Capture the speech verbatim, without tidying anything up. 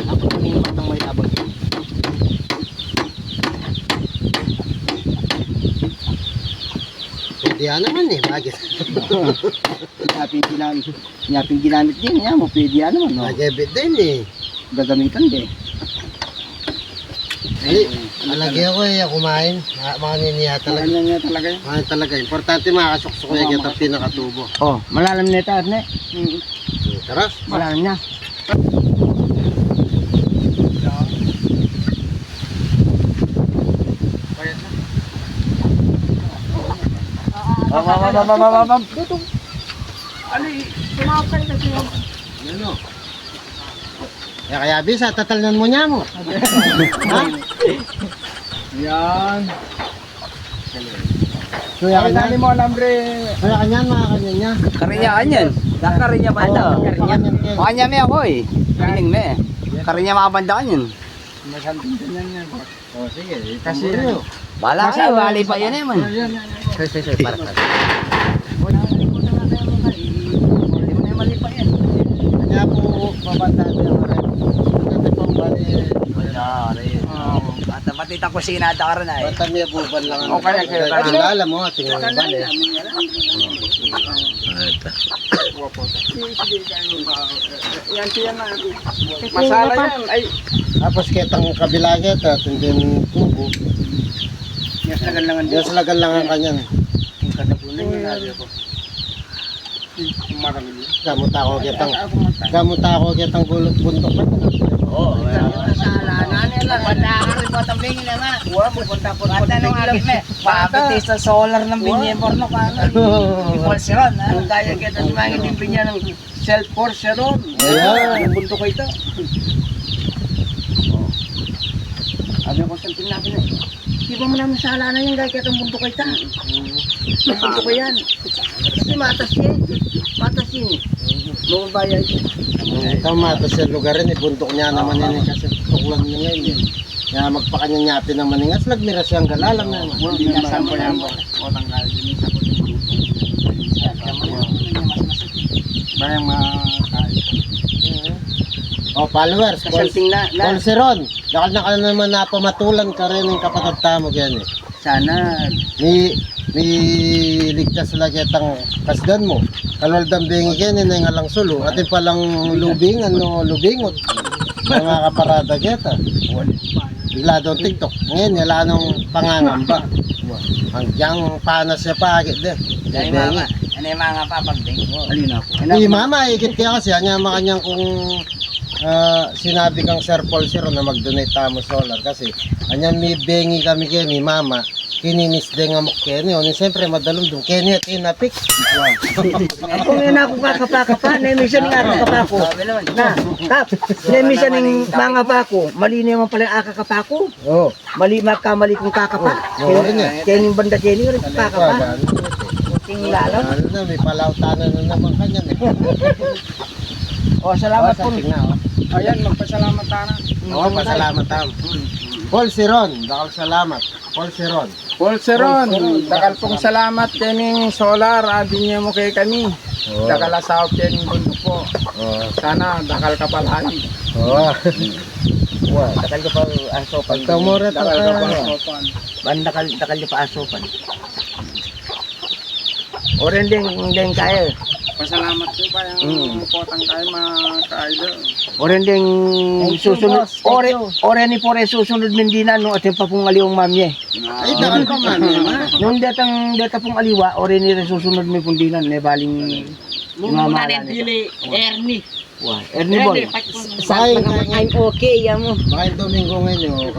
Dapat maging bandang may labang. Pwede yan naman eh, bakit? Yapin ginamit, yapin ginamit din, ya mo, pwede yan naman, no? Lagi bit din eh. Gagamitan din. Ay, alagi ako eh, kumain. Ah, mga niniya talaga. Mga niniya talaga yun. Mga talaga. Importante makasuksok yan, kita pinakatubo. Oh, malalam na ito, ne? Mm. Taras. Malalam na. Bam, bam, bam, bam, bam, bam. Dito. Ali, sumapay na siya. Yan o. Ya, kaya bisa, tatalnan mu niya mu. Ha? Yan. Kuya, ay, kanyan. Dali mo, alambre. Kuya, kanyan, mga kanyan niya. Karinya, kanyan. Karinya pa ito. Oo, kanyan, kanyan. Makanya me ako eh. Piling me. Karinya, mga banda kanyan. Masanting kanyan yan. O, sige. Kasi, bala kayo, bali pa yan eh, man. Ayan, ayan, ayan. Sige, sige, sige, para, para. Wala, hindi ko na nga tayo, hindi mo na mali pa yan. Kanya po, babanda tayo, pare. Kasi pang bali, wala, pare. Oo. At pati ta kusina, ata ka rin, ay. Bata niya po, ban lang. O, kaya, kaya, kaya. Kilala mo, tingnan mo, bali. Ito. Yan, siya na. Masala yan. Ay. Tapos ketang kabila keta, tindin kubo. Yes, lagan lang. Yes, lagan lang ang kanyan. Yung katapunan yun, sabi ko. Marami yun. Gamut ako ketang, gamut ako ketang gulot bundok na. Oo, masala na nila. Bata ka rin, batang bingin na nga. Wa, pupunta po. Bata nung agit na. Bakit sa solar ng binye, porno ka na. Di Paul Siron, ha? Kaya kita sumangit yung binye ng Self force siya doon. Ayan. Yung bundok ay ito. Sabi ko, "Santing natin eh." Di ba mo naman sala na yan, kahit itong bundok ay ito? Yung bundok ay yan. Kasi matas yan. Matas yan eh. Mababa yan. Ito, matas yan lugar yan eh. Bundok niya naman yan eh. Kasi tuklan niya ngayon eh. Kaya magpakanyan niya pin naman eh. Ngas lagmiras yang galalam na naman. Hindi na sa mga Bayang makain. O, followers, Paul, Kasanting na, na. Paul Seron. Dakal na ka na naman napamatulan ka rin ng kapatad tamo, kaya ni. Sana. Ni, ni ligtas lagi itang kasdan mo. Kalwal dang bengi kaya ni, na yung alang sulu. Atin palang lubing, ano, lubingot. Mga kaparada kita. Bigla daw TikTok. Ngayon, wala nang pangangamba. Hanggang panas siya pa, agad eh. Ay, mama. Ano yung mga papagding? Alin ako? Di mama, ikit kaya kasi, anya makanyang kung, ah, sinabi kang Sir Paul Sir na mag-donate tamo solar kasi, anya may bengi kami kaya ni mama, kininis din nga mukha ni, o, ni siyempre madalum dum, kaya niya tinapik. Ako ngayon ako kakapakapa, na minsan nga kakapako. Na, kap, na minsan nga mga pako, mali naman pala ang akakapako. Oh. Mali, magkamali kung kakapa. Oh, oh, rin eh. Kaya yung banda kaya yung kakapa. Tingin lalo. Ano na, may palautanan na naman kanya, eh. Oh, salamat po. Ayan, magpasalamat tayo. Oh, pasalamat tayo. Paul Siron, dakal salamat. Paul Siron. Paul Siron, dakal pong salamat kening solar, adi niya mo kay kami. Oh. Dakal asawa kening bundok po. Oh. Sana dakal ka pa lagi. Oh. Wa, dakal ka pa asopan. Pagka mo rin, dakal ka pa asopan. Ban dakal, dakal ka pa asopan. Oren deng, deng kaya. Pasalamat po pa yung potang kaya, mga ka-idol. Oren deng susunod, oren, oren ni pore susunod Mindinan, no, atin pa pung aliwang mamye. Ay, dakal pa mamye, ma. Nung datang, data pung aliwa, oren ni susunod mi Mindinan, ne baling mama na Ernie. Wa, Ernie boy. Sa akin, I'm okay, yan mo. Baka yung Domingo ngayon, oh.